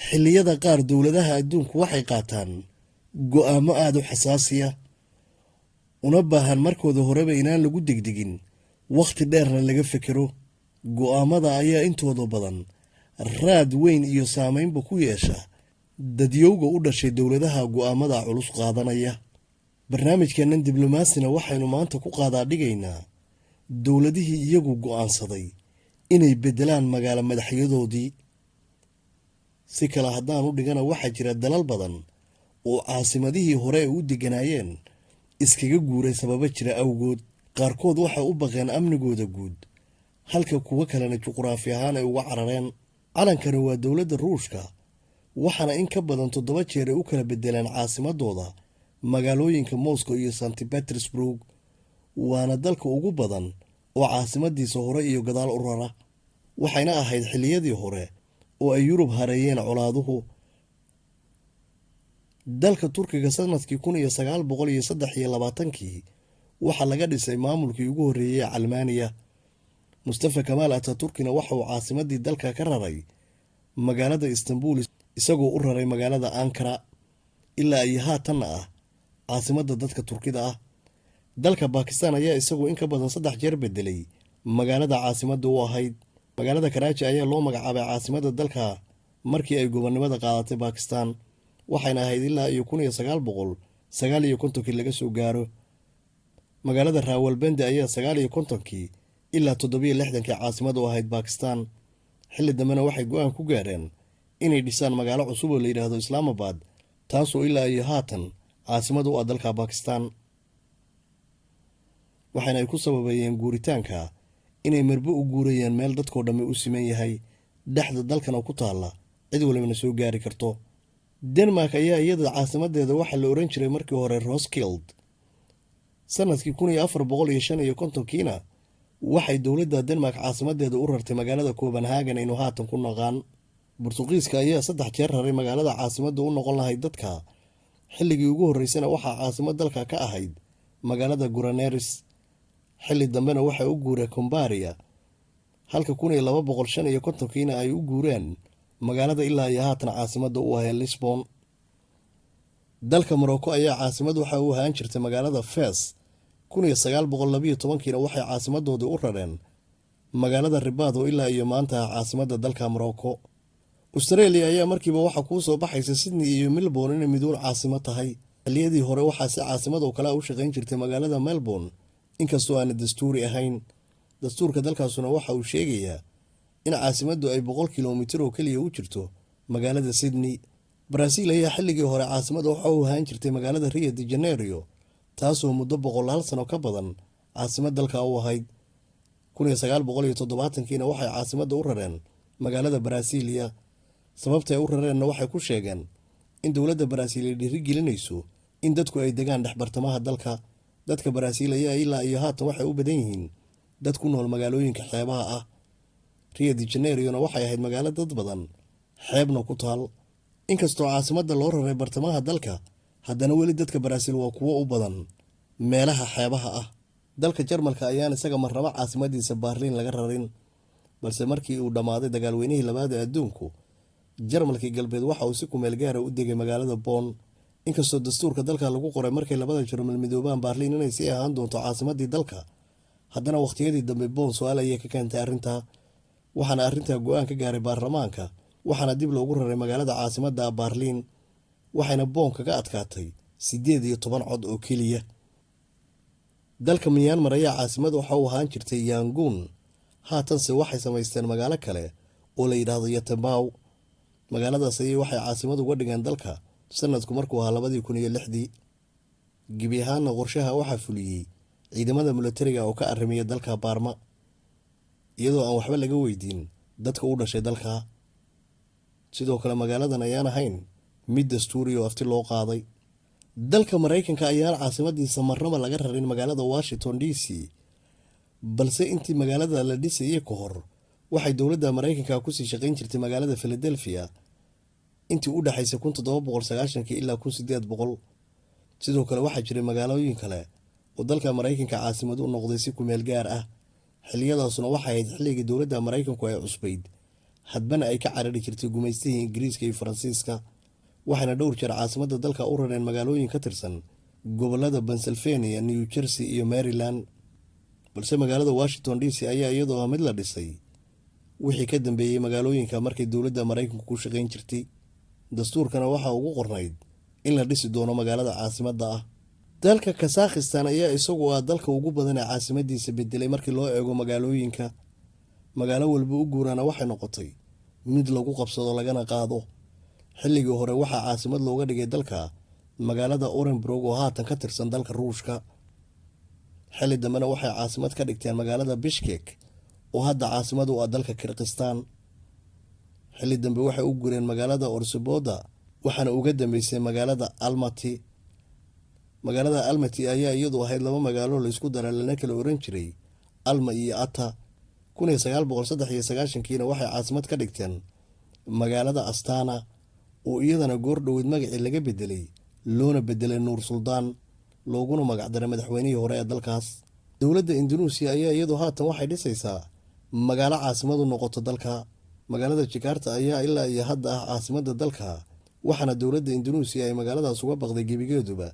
Xilliyada qaar dowladaha adduunku waxay qaataan go'aamo aada u xasaasiya, una baahan markooda horeba inaan lagu degdegin, wakhti dheerna laga fekero. Go'aamada ayaa intooda badan raad weyn iyo saameynba ku yeesha dadyowga u dhashay dowladaha go'aamada culus qaadanaya. Barnaamijkeennan Diblomaasina waxaynu maanta ku qaadaa dhigaynaa dowladihii iyagu go'aansaday inay beddelaan magaalo madaxyadoodii. Si kale haddaan u dhigana, waxaa jira dalal badan oo caasimadihii hore ay u degganaayeen iskaga guuray sababo jira awgood. Qaarkood waxay u baqeen amnigooda guud, halka kuwo kalena juqraafi ahaan ay uga carareen. Calankani waa dowladda Ruushka, waxaana in ka badan 7 jeer ay u kala beddeleen caasimadooda magaalooyinka Moscow iyo St Petersburg, waana dalka ugu badan oo caasimadiisa hore iyo gadaal u rara. Waxayna ahayd xilliyadii hore oo ay Yurub hareeyeen colaaduhu. Dalka Turkiga sanadkii 1923-kii waxaa laga dhisay maamulkii ugu horreeyey ee Calmaaniya. Mustafa Kamaal Ataturkina waxa uu caasimadii dalka ka raray magaalada Istanbul, isagoo u raray magaalada Ankara, ilaa iyo haatanna ah caasimadda dadka Turkida ah. Dalka Bakistan ayaa isagu in ka badan 3 jeer bedelay magaalada caasimadda u ahayd. Magaalada Karaaji ayaa loo magacaabay caasimadda dalka markii ay gobonnimada qaadatay Bakistan, waxayna ahayd ilaa iyo 1959-kii laga soo gaaro. Magaalada Raawalbende ayaa 59-kii ilaa 67-kii caasimad u ahayd Bakistan. Xilli dambena waxay go'aan ku gaareen inay dhisaan magaalo cusub oo la yidhaahdo Islaamabad, taasoo ilaa iyo haatan caasimad u ah dalka Bakistan. Waxayna ay ku sababeeyeen guuritaanka inay marbo u guurayeen meel dadkoo dhammi u siman yahay, dhexda dalkana ku taalla, cid walibana soo gaari karto. Denmark ayaa iyada caasimadeeda waxaa la oran jiray markii hore Roskilde. Sanadkii 1455-kiina waxay dowladda Denmark caasimadeeda u rartay magaalada Copenhagen aynu haatan ku naqaan. Burtuqiiska ayaa 3 jeer raray magaalada caasimadda u noqon lahayd dadka. Xilligii ugu horreysana waxaa caasimad dalka ka ahayd magaalada Guararapes, xilli dambena waxay u guureen Coimbra, halka 1255-kiina ay u guureen magaalada ilaa iyo haatan caasimadda u ahayd, Lisbon. Dalka Morocco ayaa caasimad waxa u ahaan jirtay magaalada Fes. 1912-kiina waxay caasimadoodii u rareen magaalada Ribaad, oo ilaa iyo maanta ah caasimadda dalka Morocco. Australia ayaa markiiba waxaa kuu soo baxaysa Sydney iyo Melbourne inay miduun caasimo tahay. Xilliyadii hore waxaa si caasimad oo kale u shaqayn jirtay magaalada Melbourne, inkastoo aana dastuuri ahayn. Dastuurka dalkaasuna waxa uu sheegayaa in caasimaddu ay 100 kilomitir oo keliya u jirto magaalada Sydney. Brazil ayaa xilligii hore caasimada waxa u ahaan jirtay magaalada Rio de Janeiro, taasoo muddo boqolaal sano ka badan caasimad dalka u ahayd. 1970-kiina waxay caasimadda u rareen magaalada Brasilia. Sababta ay u rareenna waxay ku sheegeen in dowladda Baraaziil ay dhiirigelinayso in dadku ay degaan dhexbartamaha dalka. Dadka Baraaziil ayaa ilaa iyo haatan waxay u badan yihiin dad ku nool magaalooyinka xeebaha ah. Rio de Janeirona waxay ahayd magaalo dad badan, xeebna ku taal. Inkastoo caasimadda loo raray bartamaha dalka, haddana weli dadka Baraaziil waa kuwo u badan meelaha xeebaha ah. Dalka Jarmalka ayaan isaga marnabo caasimadiisa Baarliin laga rarin, balse markii uu dhammaaday dagaalweynihii labaad ee adduunku, Jarmalkii Galbeed waxa uu si kumeel gaara u degay magaalada Bonn. Inkastoo dastuurka dalka lagu qoray markay labada Jarmal midoobaan Baarliin inay sii ahaan doonto caasimadii dalka, haddana wakhtiyadii dambe Bonn su-aal ayay ka keentay arrintaa, waxaana arrintaa go'aan ka gaaray baarlamaanka, waxaana dib loogu raray magaalada caasimadda Baarliin, waxayna Bonn kaga adkaatay 18 cod oo keliya. Dalka Myanmar ayaa caasimad waxa uu ahaan jirtay Yanguun, haatanse waxay samaysteen magaalo kale oo la yidhaahdo Yatamaw. Magaaladaas ayay waxay caasimad uga dhigeen dalka sanadku markuu ahaa 2006-dii. Gebi ahaanna qorshaha waxaa fuliyey ciidamada milatariga oo ka arrimiya dalka Baarma, iyadoo aan waxba laga weydiin dadka u dhashay dalka. Sidoo kale magaaladan ayaan ahayn mid dastuuri oo afti loo qaaday. Dalka Maraykanka ayaan caasimadiisa marnaba laga rarin magaalada Washington DC, balse intii magaalada la dhisayay ka hor waxay dowladda Maraykanka kusii shaqayn jirtay magaalada Philadelphia intii u dhexaysay 1790-kii ilaa 1800. Sidoo kale waxaa jiray magaalooyin kale oo dalka Maraykanka caasimad u noqday si kumeel gaar ah, xilliyadaasuna waxay ahayd xilligii dowladda Maraykanku ay cusbayd. Hadbana ay ka carari jirtay gumaystihii Ingiriiska iyo Faransiiska, waxayna dhowr jeer caasimadda dalka u rareen magaalooyin ka tirsan gobollada Pennsylvania, New Jersey iyo Maryland. Balse magaalada Washington DC ayaa iyadoo ah mid la dhisay wixii ka dambeeyey magaalooyinka markay dowladda Maraykanku ku shaqayn jirtay. Dastuurkana waxaa ugu qornayd in la dhisi doono magaalada caasimadda ah. Dalka Kasakhistan ayaa isagu ah dalka ugu badan ee caasimadiisa bedelay markii loo eego magaalooyinka. Magaalo walba u guuraana waxay noqotay mid lagu qabsado lagana qaado. Xilligii hore waxaa caasimad looga dhigay dalka magaalada Orenburg oo haatan ka tirsan dalka Ruushka. Xilli dambena waxay caasimad ka dhigteen magaalada Bishkek oo hadda caasimad u ah dalka Kirgistan. Xilli dambe waxay u guureen magaalada Orsiboda, waxaana uga dambeysay magaalada Almaty. Magaalada Almaty ayaa iyadu ahayd laba magaalo laysku daray, lana kala oran jiray Alma iyo Ata. 1993-kiina waxay caasimad ka dhigteen magaalada Astana oo iyadana goor dhoweyd magacii laga bedelay loona bedelay Nuur Suldaan, looguna magacdaray madaxweynihii hore ee dalkaas. Dowladda Indunuusiya ayaa iyadu haatan waxay dhisaysaa magaalo caasimadu noqoto dalka. Magaalada Jakarta ayaa ilaa iyo hadda ah caasimadda dalka, waxaana dowladda Indunuusiya ay magaaladaas uga baqday gebigeeduba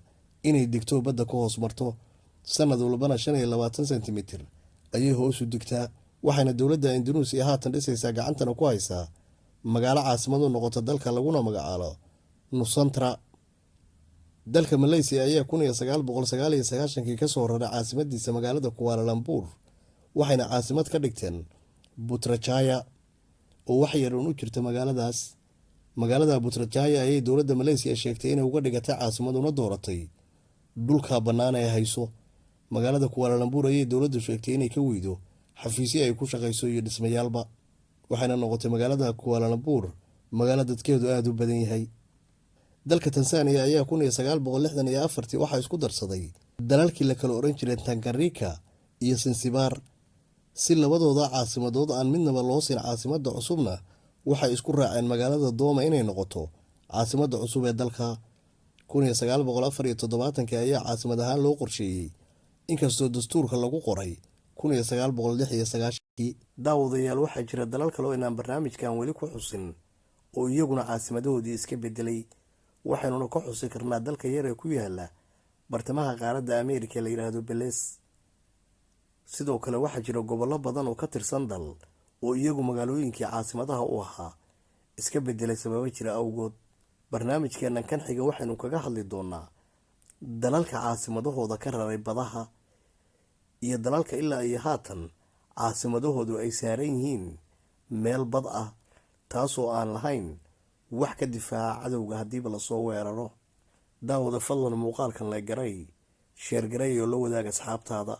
inay degto badda ku hoos marto. Sanad walbana 25 sentimitir ayay hoosu degtaa, waxayna dowladda Indunuusiya haatan dhisaysaa, gacantana ku haysaa magaalo caasimadu noqoto dalka, laguna magacaabo Nusantara. Dalka Malaysiya ayaa 1999-kii kasoo raray caasimadiisa magaalada Kuala Lumpur, waxayna caasimad ka dhigteen Putrajaya oo wax yar uun u jirta magaaladaas. Magaalada Putrajaya ayay dowladda Malaysiya sheegtay inay uga dhigatay caasimad una dooratay dhulka bannaan ee hayso. Magaalada Kuala Lumpur ayay dowladdu sheegtay inay ka weydo xafiisyo ay ku shaqayso iyo dhismayaalba, waxayna noqotay magaalada Kuala Lumpur magaalo dadkeedu aada u badan yahay. Dalka Tansaaniya ayaa 1964-tii waxaa isku darsaday dalalkii la kala oran jiray Tangarika iyo Sansibaar. Si labadooda caasimadood aan midnaba loo siin caasimadda cusubna, waxay isku raaceen magaalada Dooma inay noqoto caasimadda cusub ee dalka. 1974-kii ayaa caasimad ahaan loo qorsheeyey, inkastoo dastuurka lagu qoray 1996-kii. Daawadayaal, waxaa jira dalal kale oo inaan barnaamijkan weli ku xusin oo iyaguna caasimadahoodii iska bedelay. Waxaynuna ka xusi karnaa dalka yar ee ku yaala bartamaha qaaradda Ameerika la yidhaahdo Belize. Sidoo kale waxaa jira gobollo badan oo ka tirsan dal oo iyagu magaalooyinkii caasimadaha u ahaa iska bedelay sababo jira awgood. Barnaamijkeennan kan xiga waxaynu kaga hadli doonaa dalalka caasimadahooda ka raray badaha iyo dalalka ilaa iyo haatan caasimadahoodu ay saaran yihiin meel bad ah, taasoo aan lahayn wax ka difaaca cadowga haddiiba lasoo weeraro. Daawada, fadlan muuqaalkan la garay, share garay oo la wadaag asxaabtaada.